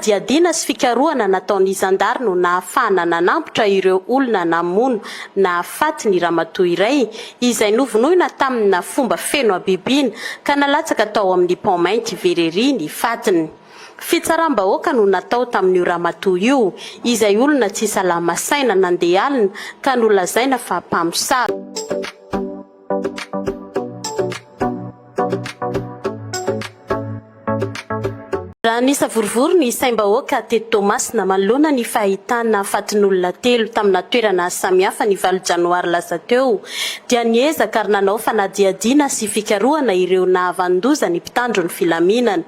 fanadihadiana sy fikarohana nataon'ny zandary no nahafahana nanambotra ireo olona namono nahafaty ny ramatoa iray izay novonoina tamina fomba feno habibiana ka nalatsaka tao amin'ny Pont Mainty Verrerie ny fatiny. Fitsaram-bahoaka no natao tamin'io ramatoa io, izay olona tsy salama saina nandeha alina ka nolazaina fa mpamosavy. Raha nisavorovoro ny saim-bahoaka teto Toamasina manoloana ny fahitana fatin'olona telo tamina toerana samihafa ny valo janoary lasa teo dia niezaka ary nanao fanadihadiana sy fikarohana ireo nahavanon-doza ny mpitandro ny filaminana.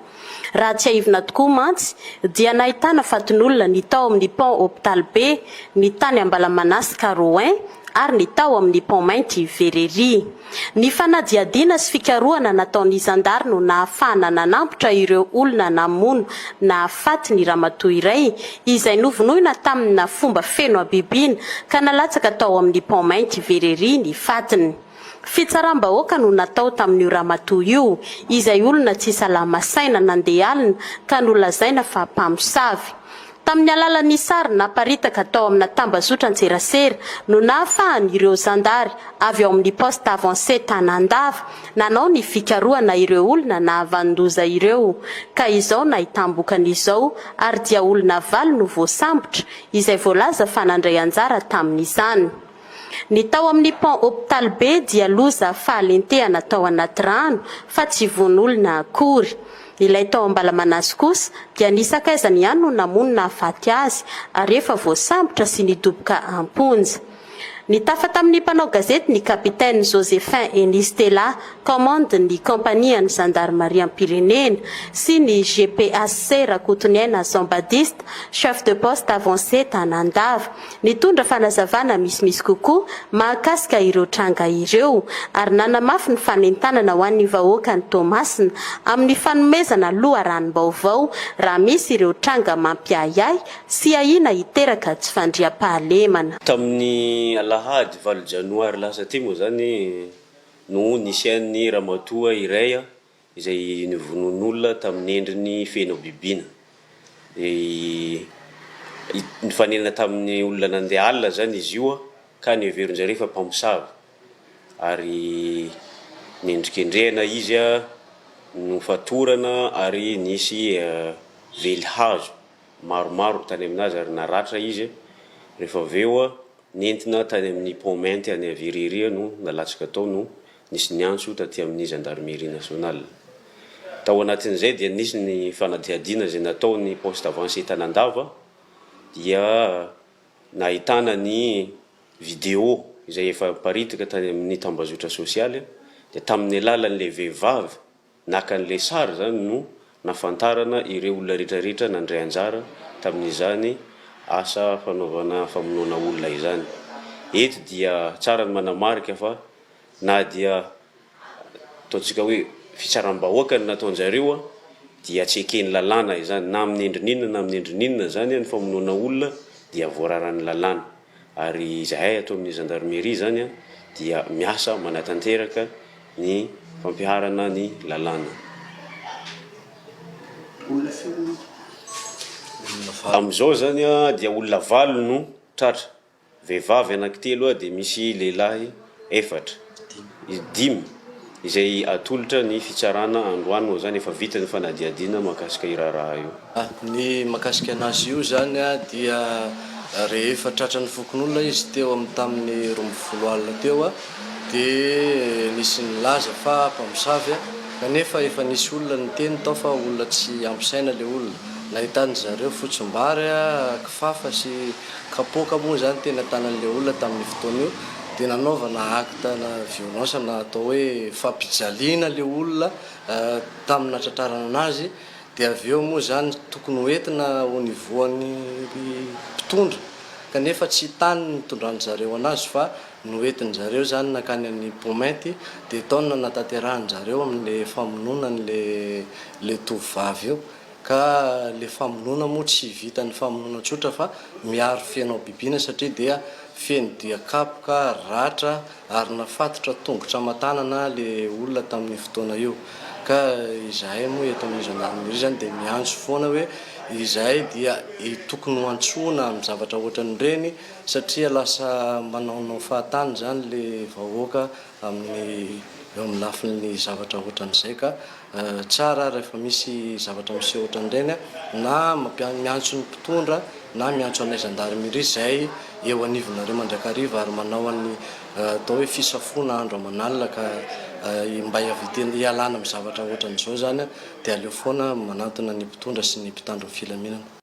Raha tsiahivina tokoa mantsy dia nahitana fatin'olona ny tao amin'ny pont hopitaly be, ny tany Ambalamanasy Carouin ary ny tao amin'ny pont mainty Verrerie. Ny fanadihadiana sy fikarohana nataon'ny zandary no nahafahana nanambotra ireo olona namono nahafaty ny ramatoa iray izay novonoina tamina fomba feno habibiana ka nalatsaka tao amin'ny Pont Mainty Verrerie ny fatiny. Fitsaram-bahoaka no natao tamin'io ramatoa io izay olona tsy salama saina nandeha alina ka nolazaina fa mpamosavy. Tamin'ny alalan'ny sary naparitaka tao amina tambazotran-tserasera no nahafahan'ireo zandary avy ao amin'ny poste avancé Tanandava nanao ny fikarohana ireo olona nahavanon-doza ireo ka izao nahitam-bokany izao ary dia olona valo no voasambotra izay voalaza fa nandray anjara tamin'izany. Ny tao amin'ny pont hopitaly be dia loza fahalentehana tao anaty rano fa tsy vono olona akory. Ilay tao Ambalamanasy kosa dia ny sakaizany ihany no namono nahafaty azy ary efa voasambotra sy nidoboka am-ponja. Nitafa tamin'ny mpanao gazety ny Capitaine Josephin Enistela, kaomandin'ny kaompanian'ny zandarimariam-pirenena, sy ny GPHC Rakotoniaina Jean Badiste, chef de poste avancé Tanandava. Nitondra fanazavana misimisy kokoa mahakasika ireo tranga ireo ary nanamafy ny fanentanana ho an'ny vahoakan'i Toamasina amin'ny fanomezana loharanom-baovao raha misy ireo tranga mampiahiahy sy ahiana hiteraka tsy fandriampahalemana. Tamin'ny alahady valo janoary lasa teo moa izany no nisian'ny ramatoa iray izay novonoin'olona tamin'ny endriny feno habibiana. Nifanena tamin'ny olona nandeha alina izany izy io ka noheverin-jareo fa mpamosavy. Ary nendrikendrehana izy, nofatorana ary nisy vely hazo maromaro tany aminazy ary naratra izy. Rehefa avy eo nentina tany amin'ny Pont Mainty any Aviriria no nalatsaka tao no nisy niantso taty amin'ny Gendarmerie Nationale. Tao anatin'izay dia nisy ny fanadihadiana izay nataon'ny Poste Avancé Tanandava dia nahitana ny vidéo izay efa niparitaka tany amin'ny tambazotra sosialy dia tamin'ny alalan'ilay vehivavy Naka an'ilay sary izany no nahafantarana ireo olona rehetrarehetra nandray anjara tamin'izany asa fanaovana famonoana olona izany. Eto dia tsara ny manamarika fa na dia ataontsika hoe fitsaram-bahoaka no nataon-jareo dia tsy eken'ny lalàna izany na amin'ny endriny inona na amin'ny endriny inona izany ny famonoana olona dia voararan'ny lalàna. Ary izahay ato amin'ny gendarmerie izany dia miasa manatanteraka ny fampiharana ny lalàna. Amin'izao izany dia olona valo no tratra, vehivavy anankitelo dia misy lehilahy efatra, dimy, izay atolotra ny fitsarana androany moa izany efa vita ny fanadihadiana mahakasika io raharaha io. Ny mahakasika anazy io izany dia rehefa tratran'ny fokonolona izy teo amin'ny tamin'ny 12 alina teo dia nisy nilaza fa mpamosavy kanefa efa nisy olona niteny tao fa olona tsy ampy saina ilay olona. Nahitany zareo fotsimbary, kifafa sy kapoaka moa izany teny an-tanan'ilay olona tamin'io fotoana io dia nanaovana acte na violence na atao hoe fampijaliana ilay olona tamin'ny natratrarana anazy. Dia avy eo moa izany tokony ho entina au niveau an'ny mpitondra kanefa tsy tany ny nitondran-dry zareo anazy fa noentin-dry zareo izany nankany any Pont Mainty dia tao no nanatanterahan-dry zareo amin'ilay famonoana an'ilay ilay tovovavy io ka ilay famonoana moa tsy vitan'ny famonoana tsotra fa miaro feno habibiana satria dia feno dia kapoka, ratra ary nafatotra tongotra aman-tanana le olona tamin'io fotoana io. Ka izahay moa eto amin'ny gendarmerie zany dia miantso foana hoe Izahay dia tokony ho antsoina amin'ny zavatra ohatran'ireny satria lasa manaonao fahatany izany le vahoaka amin'ny eo amin'ny lafiny zavatra ohatran'izay ka tsara rehefa misy zavatra miseho ohatran'ireny na miantso ny mpitondra na miantso anay zandarmerie izay eo anivonareo mandrakariva ary manao an'ny atao hoe fisafoana andro aman'alina ka mba hialana amin'ny zavatra ohatran'izao izany dia aleo foana manantona ny mpitondra sy ny mpitandro ny filaminana.